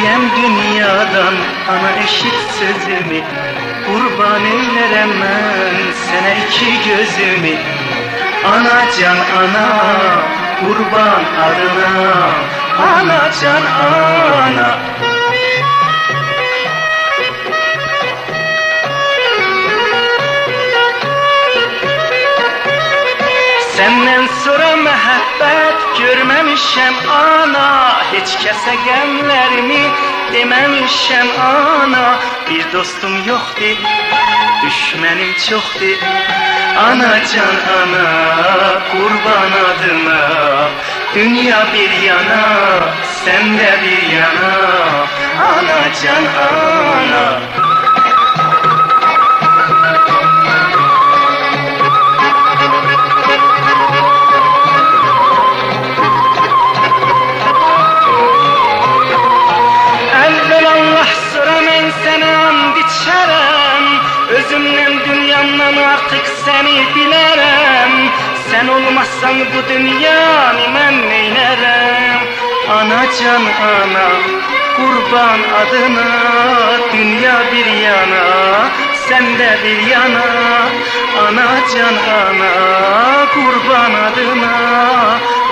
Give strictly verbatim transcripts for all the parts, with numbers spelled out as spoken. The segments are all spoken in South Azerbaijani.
گئدیرم دونیادان، آنا، ائشیت سؤزومو. قوربان ائیلرم من سنه ایکی گؤزومو. آناجان، آنا، قوربان آدینا. آناجان، آنا. سندن سونرا محبت گؤرمه‌میشم، آنا. هئچ کسه غملریمی دئمه‌میشم، آنا. بیر دوستوم یوخدور، دوشمنیم چوخدور. آناجان، آنا، قوربان آدینا. دونیا بیر یانا، سن ده بیر یانا، آناجان، آنا. اول الله، سونرا من سنه آند ایچرم، اؤزومدن، دونیامدان آرتیق سنی بیلرم. سن اولماسان بو دونیانی من نئینرم؟ آناجان، آنا، قوربان آدینا. دونیا بیر یانا، سن ده بیر یانا. آناجان، آنا، قوربان آدینا.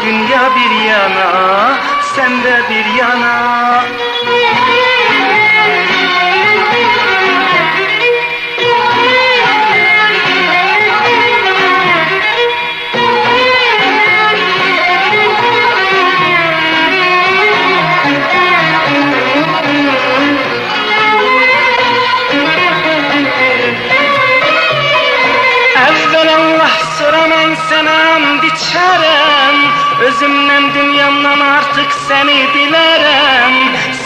دونیا بیر یانا، سن ده بیر یانا. اول الله، سونرا من سنه آند ایچرم، اؤزومدن، دونیامدان آرتیق سنی بیلرم.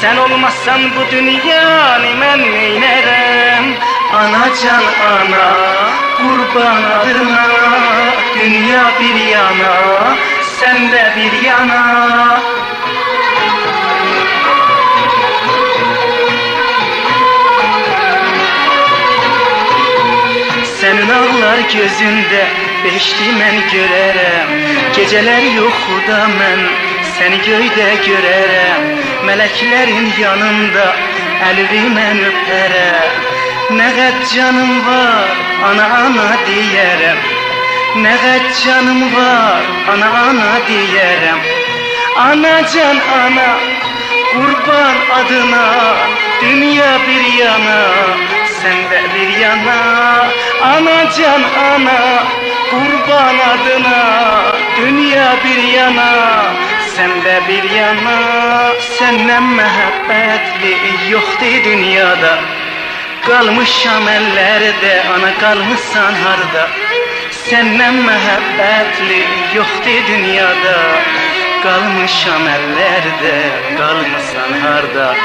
سن اولماسان بو دونیانی من نئینرم؟ آناجان، آنا، قوربان آدینا. دونیا بیر یانا، سن ده بیر یانا. سنین آغلار گؤزونده بهشتی من گؤررم. گئجه‌لر یوخودا من سنی گؤیده گؤررم. ملکلرین یانیندا الیوی من اؤپرم. نه قدر جانیم وار، آنا، آنا دئیرم. نه قدر جانیم وار، آنا، آنا دئیرم. آناجان، آنا، قوربان آدینا. دونیا بیر یانا، سن ده بیر یانا. آناجان، آنا، قوربان آدینا. دونیا بیر یانا، سن ده بیر یانا. سندن محبتلی یوخدور دونیادا. قالمیشام اللرده، آنا، قالمیسان هاردا؟ سندن محبتلی یوخدور دونیادا. قالمیشام اللرده، قالمیسان هاردا؟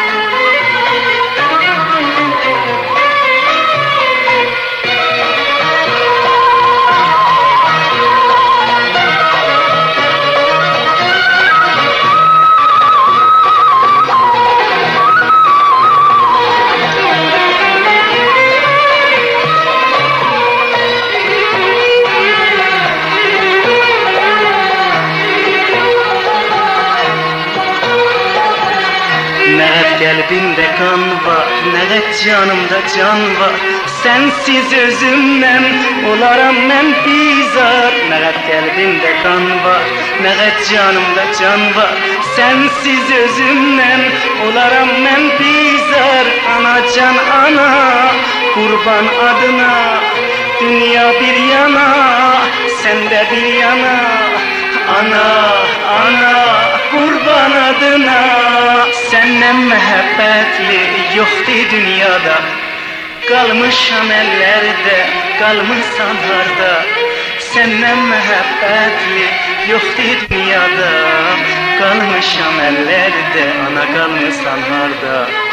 نه قدر قلبیمده قان وار، نه قدر جانیمدا جان وار، سنسیز اؤزومدن اولارام من بیزار. نه قدر قلبیمده قان وار، نه قدر جانیمدا جان وار، سنسیز اؤزومدن اولارام من بیزار. آناجان، آنا، قوربان آدینا. دونیا بیر یانا، سن ده بیر یانا. آنا، آنا، قوربان آدینا. سندن محبتلی یوخدور دونیادا. قالمیشام اللرده، قالمیسان هاردا؟ سندن محبتلی یوخدور دونیادا. قالمیشام اللرده، آنا، قالمیسان هاردا؟